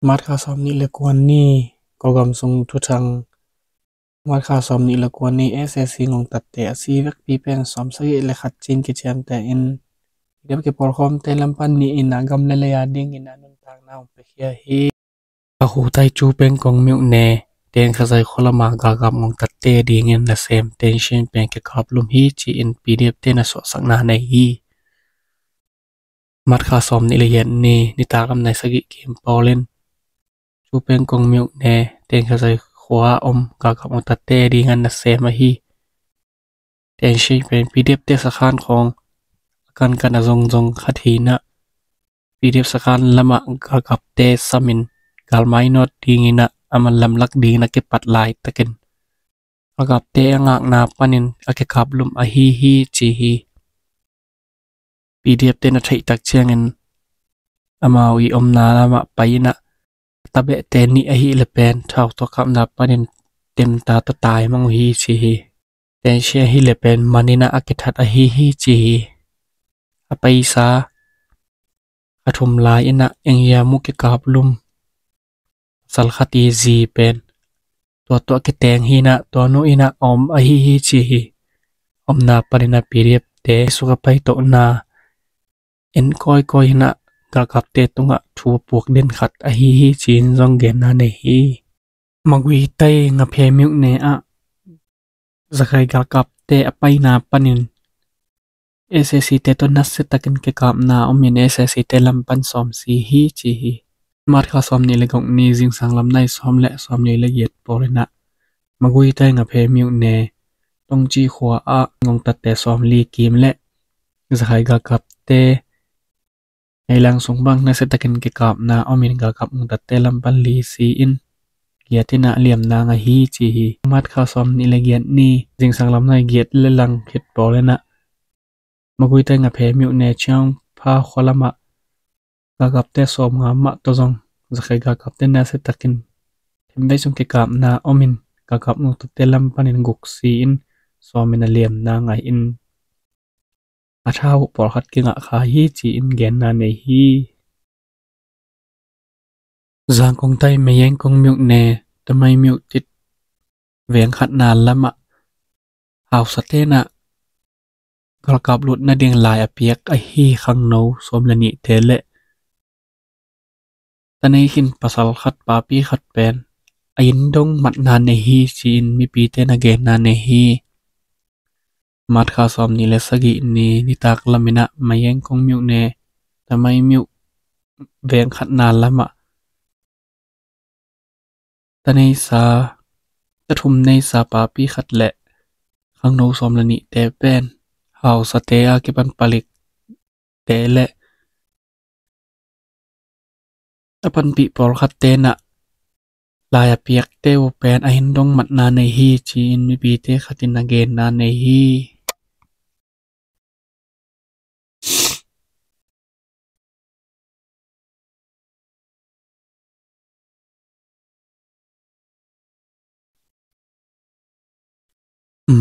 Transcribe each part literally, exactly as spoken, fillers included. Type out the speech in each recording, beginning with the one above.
March kha sawm nih le kua ni, Kawlgam sung thuthang. March kha sawm nih le kua ni, S A C ngongtatte a si vekpi pen sawm sagih le khat cin kiciamteh in, P D F kipawlkhawmte lam pan ni-in a gam le lei a dingin a nuntakna hong piakhia hi. Pakhutai Chu Peng Kong myone, Teng Khazai khua lama galkap ngongtatte dingin nasem tension pen kikap lum hi ci-in P D F te na suahsakna nei hi. March kha sawm nih le giat ni, nitak lam nai sagih kim pawlin Chu Peng Kong myone, Teng Khazai khua a om galkap ngongtatte dingin nasem ahi. Tension pen P D F te sakhan khawng a kankan a zongzong khat hi-in ah, P D F sakhan lamah galkapte samin galmai nawt dingin ah, a man lamlak dingin a kipat laitakin galkapte a ngakna panin a kikap lum ahi hi ci hi. P D F te na theih tak ciangin amau i omna lamah pai-in ah, tabehte nih ahih le pen thau tawh kapna panin temta tawh taimang uh hi ci hi. Tension ahih le pen man-in ah a kithat ahi hi ci hi. A paisa a thum lai-in ah eng hiam uh kikap lum, pasal khat i zi pen tua tawh kiteng hi-in ah, tua nu in ah a om ahi hi ci hi. Omna panin ah P D F te suk a paitohna en kawikawi hi-in ah, galkapte tungah thu a puak den khat ahi hi ci-in zong genna nei hi. Magwitei Ngaphe myone ah Zakhai galkapte a paina panin S A C te tawh nasia takin kikapna omin S A C te lam pan sawm si hi ci hi. March kha sawm nih le guk ni, zingsang lam nai sawm le sawm li le giat pawlin ah Magwitei Ngaphe myone, Tongci khua ah ngongtatte sawm li kim le Zakhai galkapte Neilang sung bang nasia takin kikapna omin galkap ngongtatte lam pan li si-in giat in ah liamna ngah hi ci hi. March kha sawm nih le giat ni, zingsang lam nai giat le lang khit pawlin ah Magwitei Ngaphe myone, Chiangpha khua lamah galkapte sawm nga mah tawh zong Zakhai galkapte nasia takin themvei sung kikapna omin galkap ngongtatte lam panin guk si-in sawmin a liamna ngah in, a thau uh pawlkhat kingah kha hi ci-in genna nei hi. Zangkong tai Mayeng Kong myone, Tamei myone veng khatna lamah hausate in ah galkap lut nading lai a piak ahi khangno sawm le nihte le tanei khin pasal khat papi khat pen a inn dong matna nei hi ci-in mipite na genna nei hi. March kha sawm nih le sagih ni, nitak lamin ah Mayeng Kong myone, Tamei myone veng khatna lamah taneisa, tathum neisa papi khat le khangno sawm le nihte pen hausate a kipan palikte le a panpih pawlkhatte in ah lai a piakte uh pen a inn dong matna nei hi ci-in mipite khat in a genna nei hi.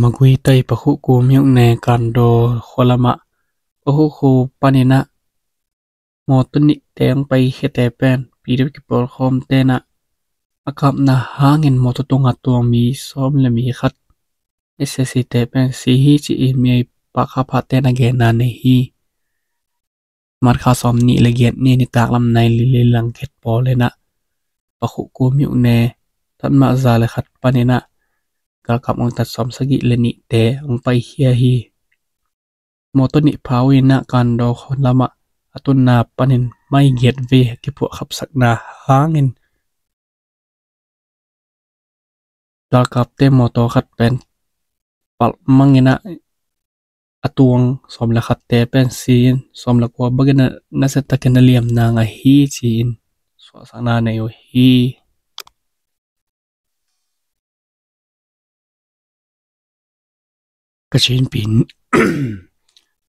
Magwitei Pakhuku myone, Kando khua lamah Pakhuku panin ah mawtaw nihte hong paikhiate pen P D F kipawlkhawmte in ah a kapna hangin mawtaw tungah tuang mi sawm le mi khat S A C te pen si hi ci-in mi a i pahkha phate na genna nei hi. March kha sawm nih le giat ni, nitak lam nai li le lang khit pawlin ah Pakhuku myone, Tatmah za le khat panin ah galkap ngongtat sawm sagih le nihte hong paikhia hi. Mawtaw nih pha uh in ah Kando khua lamah a tunna panin mai giat vei a kiphuah khapsakna hangin galkapte mawtaw khat pen palh mang in ah a tuang sawm le khatte pen si-in sawm le kua bangin ah nasia takin a liamna ngah hi ci-in suahsakna nei uh hi. Kachin pi,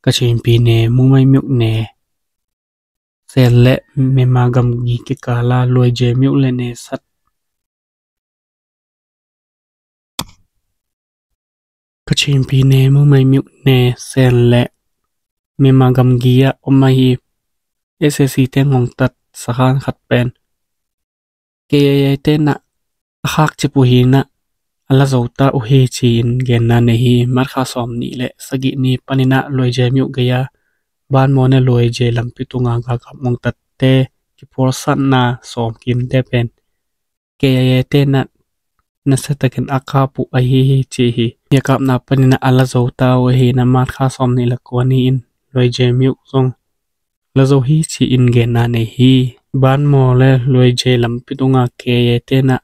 Kachin pi ne Mumai myone, Sen le Myanmar gamgi kikala Luaije myone ne sat. Kachin pi ne Mumai myone, Sen le Myanmar gamgi ah om ahi S A C te ngongtat sakhan khat pen K I A te in ah a khakcip uh hi in ah a la zo ta uh hi ci-in genna nei hi. March kha sawm nih le sagih ni panin ah Luaijemyuk gei-a Banmaw le Luaije lampi tunga galkap ngongtatte kiphualsatna sawm kimte pen K I A te in ah nasiatakin a kap uh ahi hi ci hi. Hih a kapna panin ah a la zo ta uh ahi in ah March kha sawm nih le kua ni-in Luaijemyuk zong la zo hi ci-in genna nei hi. Banmaw le Luaije lampi tunga K I A te in ah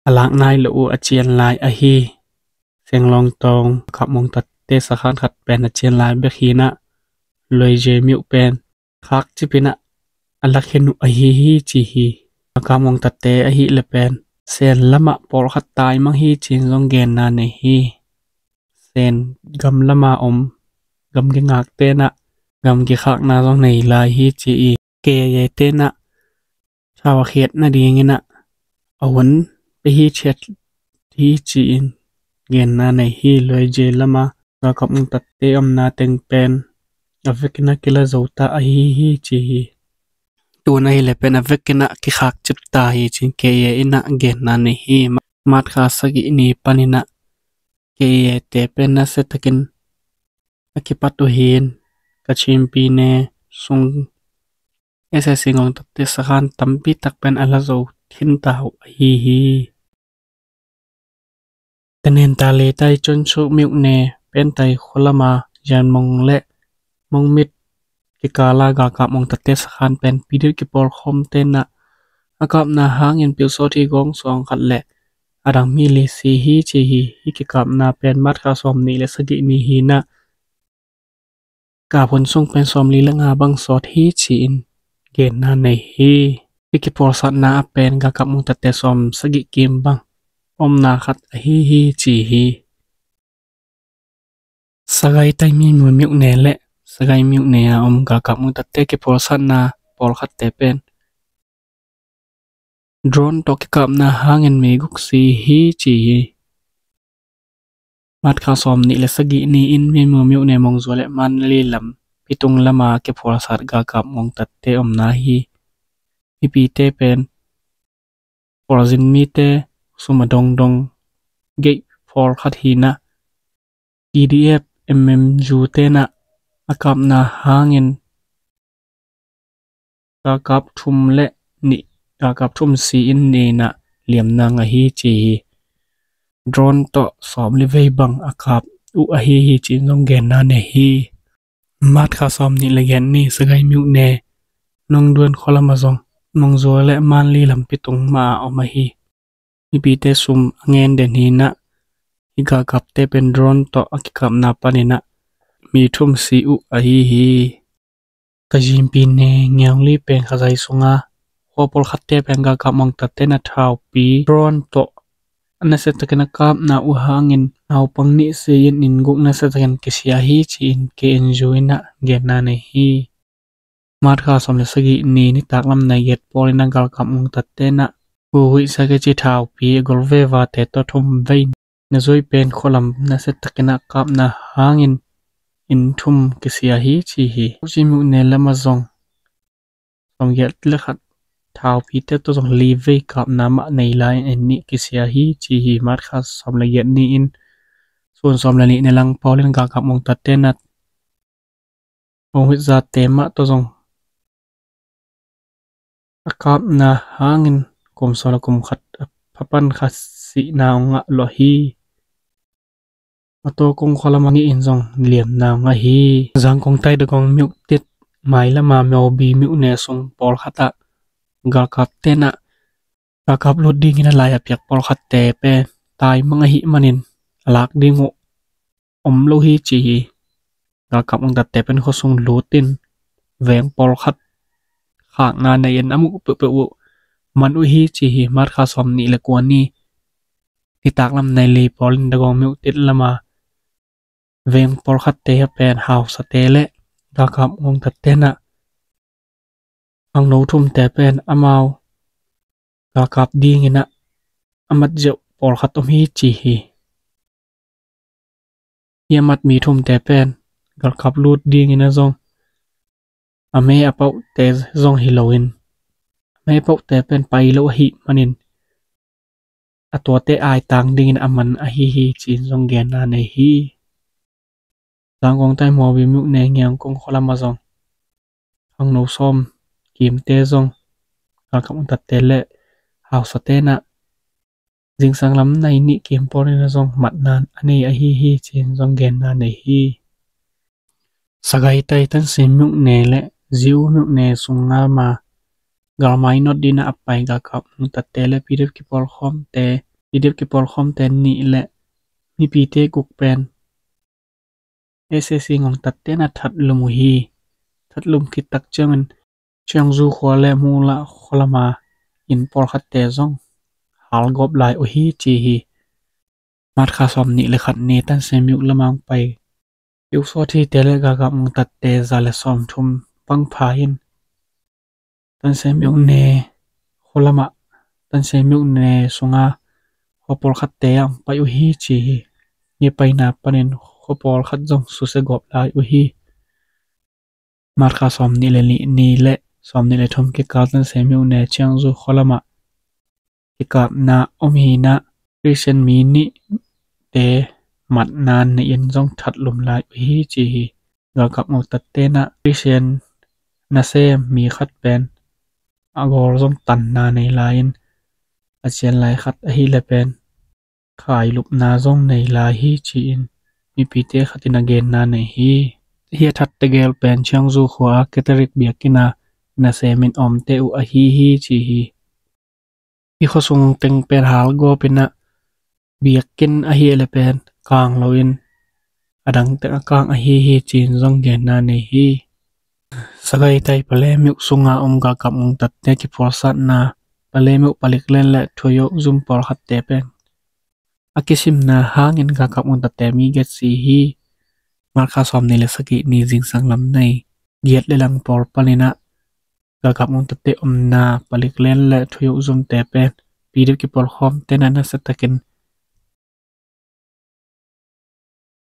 a lak nai lo uh a cian lai ahi Senglong Tawng galkap ngongtatte sakhan khat pen a cian lai bek hi in ah Luaijemyuk pen khakcip in ah a la khen uh ahi hi ci hi. Galkap ngongtatte ahih leh pen Sen lamah pawlkhat taimang hi ci-in zong genna nei hi. Sen gam lama om gam kingakte in ah gam kikhakna zong nei lai hi ci hi. K I A te in ah thau a khiat nadingin ah a hun pia hi ciat hi ci-in genna nei hi. Luaije lama galkap ngongtatte omna teng pen a vekin ah kila zo ta ahi hi ci hi. Tun ahih leh pen a vekin ah kikhakcip ta hi ci-in K I A in ah genna nei hi. March kha sagih ni panin ah K I A te pen nasiatakin a kipat uh hi in Kachin pyine sung S A C ngongtatte sakhan tampi tak pen a la zo khin ta uh ahi hi. Tanintharyi, Chonchuk myone, Pengtai khua lama Yanmong le Mongmit kikala galkap ngongtatte sakhan pen P D F kipawlkhawmte in ah a kapna hangin pil sawt hi gawng sawng khat le a dang mi li si hi ci hi. Hih kikapna pen March kha sawm nih le sagih ni hi in ah kap hun sung pen sawmli le nga bang sawt hi ci-in genna nei hi. Hih kiphualsatna ah pen galkap ngongtatte sawm sagih kim bang omna khat ahi hi ci hi. Sagaing, Taimyinmun myone le Sagaing myone a om galkap ngongtatte kiphualsatna pawlkhatte pen drone tawh kikapna hangin mi guk si hi ci hi. March kha sawm nih le sagih ni-in Myinmun myone Mongzua le Mandalay lampi tung lama kiphualsat galkap ngongtatte omna hi. Mipite pen khualzin mite sum a dongdong geih pawlkhat hi in ah P D F M M U te in ah a kapna hangin galkap thum le nih, galkap thum si in nih in ah liamna ngah hi ci hi. Drone tawh sawmli vei bang a kap uh ahi hi ci-in zong genna nei hi. March kha sawm nih le giat ni Sagaing myone Nongduan khua lama zong Mongzua le Mandalay lampi tung mah a om ahi. Mipite sum a ngen den hi in ah hih galkapte pen drone tawh a kikapna panin ah mi thum si uh ahi hi. Kachin pyine Ngaungli peng khazai sunga khua pawlkhatte pen galkap ngongtatte in ah thaupi drone tawh a nasiatakin a kapna uh hangin naupang nih si in inn guk nasiatakin kisia hi ci-in K N U in ah genna nei hi. March kha sawm le sagih ni nitak lam nai giat pawlin ah galkap ngongtatte in ah Huhuih Sakechi thaupi a gol vevate tawh thum vei na zuai pen khualam nasiatakin a kapna hangin inn thum kisia hi ci hi. Khuchi myone lama zong sawmgiat le khat thaupite tawh zong li vei kapna mah nei lai-in inn nih kisia hi ci hi. March kha sawm le giat ni-in sun sawm le nih na lang pawlin galkap ngongtatte in ah Huhuih zate mah tawh zong a kapna hangin kum sawm le kum khat a phapan kha sihna hong ngah luah hi. Mataw kong khua lamah nih in zong liamna hong ngah hi. Zangkong Taidagong myone tit mai lama Myobi myone sung pawlkhat ah galkapte in ah galkap lut dingin a lai a piak pawlkhatte pen taimang ahih manin a lak ding uh om lo hi ci hi. Galkap ngongtatte pen khuasung lutin veng pawlkhat khakna nei-in a muh peuhpeuh uh man uh hi ci hi. March kha sawm nih le kua ni nitak lam nai li pawlin Dagong myone tit lama veng pawlkhatte a pen hausate le galkap ngongtatte in ah khangno thumte pen amau galkap dingin ah a mat ziau pawlkhat om hi ci hi. Hih a mat mi thumte pen galkap lut dingin ah zong a me a pauhte zong hi loin meipaute pen pai lo ahih manin a tuate aitang dingin a man ahi hi ci-in zong genna nei hi. Zangkong tai Mawbi myone Ngiangkong khua lamah zong hangno sawm kimte zong galkap ungtatte le hausate in ah zingsang lam nai nih kim pawl in ah zong matna a nei ahi hi ci-in zong genna nei hi. Sagaing tai Tanse myone le Ziu myone sungah ma galmai not dingin ah a pai galkap ungtatte le PDF kipawlkhawmte, PDF kipawlkhawmte nih le mipite guk pen SAC ngongtatte in ah thatlum uh hi. Thatlum khit tak ciangin Chiangzu khua le Mula khua lama inn pawlkhatte zong halgawp lai uh hi ci hi. March kha sawm nih le khat ni Tanse myone lamah pai Kyaukyaw Hte le galkap ungtatte za le sawm thum pangpha in Tanse myone khua lamah, Tanse myone sunga khua pawlkhatte ah pai uh hi ci hi. Hih paina panin khua pawlkhat zong susia gawp lai uh hi. March kha sawm nih le nih ni le sawm nih le thum kikal Tanse myone Chiangzu khua lamah kikapna om hi in ah Christian mi nihte matna nei-in zong thatlum lai uh hi ci hi. Galkap ungtatte in ah Christian nasem mi khat pen a gawl zong tanna nei lai-in a cian lai khat ahih leh pen khailupna zong nei lai hi ci-in mipite khat in ah genna nei hi. Hih a that tegel pen Chiangzu khua ah Catholic biakinn ah nasemin omte uh ahi hi ci hi. Hih khuasung teng pen halgawp in ah biakinn ahih leh pen kang loin a dang teng a kang ahi hi ci-in zong genna nei hi. Sagaing tai Palemyone sunga om galkap ungtatte kiphualsatna Palemyone, Paliklen le Thoyok zum pawlkhatte pen a kisimna hangin galkap ungtatte mi giat si hi. March kha sawm nih le sagih ni zingsang lam nai giat le lang pawl panin ah galkap ungtatte omna Paliklen le Thoyok zumte pen PDF kipawlkhawmte in ah nasiatakin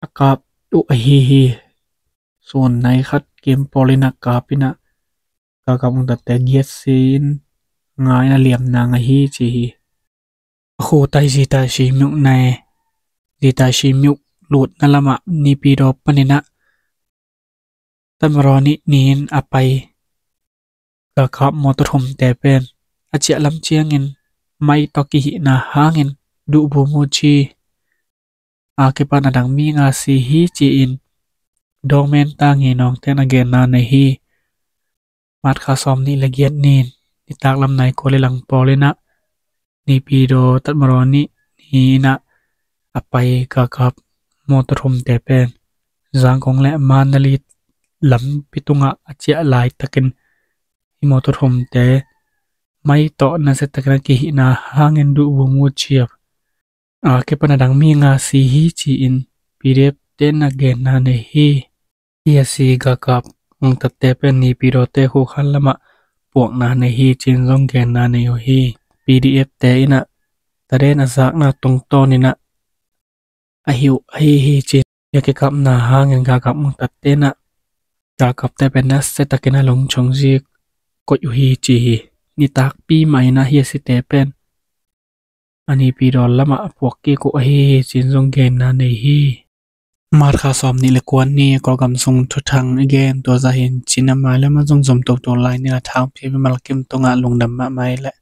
a kap uh ahi hi. Sun nai khat kim pawl in ah kap in ah galkap ungtatte giat si in nga in ah liamna ngah hi ci hi. A khu tai Zitaisi myone, Zitaisi myone lutna lamah Naypyidaw panin ah Tatmadaw nih ni-in a pai galkap mawtaw thumte pen a ciah lam ciangin mai tawh kihihna hangin duhbum uh ci a kipan a dang mi nga si hi ci-in Dawngmen Tangi Nawngte in ah genna nei hi. March kha sawm nih le giat ni nitak lam nai kua le lang pawl in ah Naypyidaw Tatmadaw nih ni-in ah a pai galkap mawtaw thumte pen Zangkong le Mandalay lampi tungah a ciah laitakin hih mawtaw thumte mai tawh nasiatakin a kihihna hangin duhbum uh ci a kipan a dang mi nga si hi ci-in PDF te in ah genna nei hi. Hih a si galkap ungtatte pen Naypyidawte khuakhan lamah puakna nei hi ci-in zong genna nei uh hi. PDF te in ah taden a zakna tungtawn in ah a hi uh ahi hi ci-in hih a kikapna hangin galkap ungtatte in ah galkapte pen nasiatakin a lungchong zik koih uh hi ci hi. Nitakpi mah in ah hih a site pen a Naypyidaw lamah a puak kik uh ahi hi ci-in zong genna nei hi. March kha sawm nih le kua ni Kawlgam sung thuthang i gen tua zah hi-in cina mai lamah zong zom toto lai ni la thang pia mimal kim tungah lungdam mahmah i leh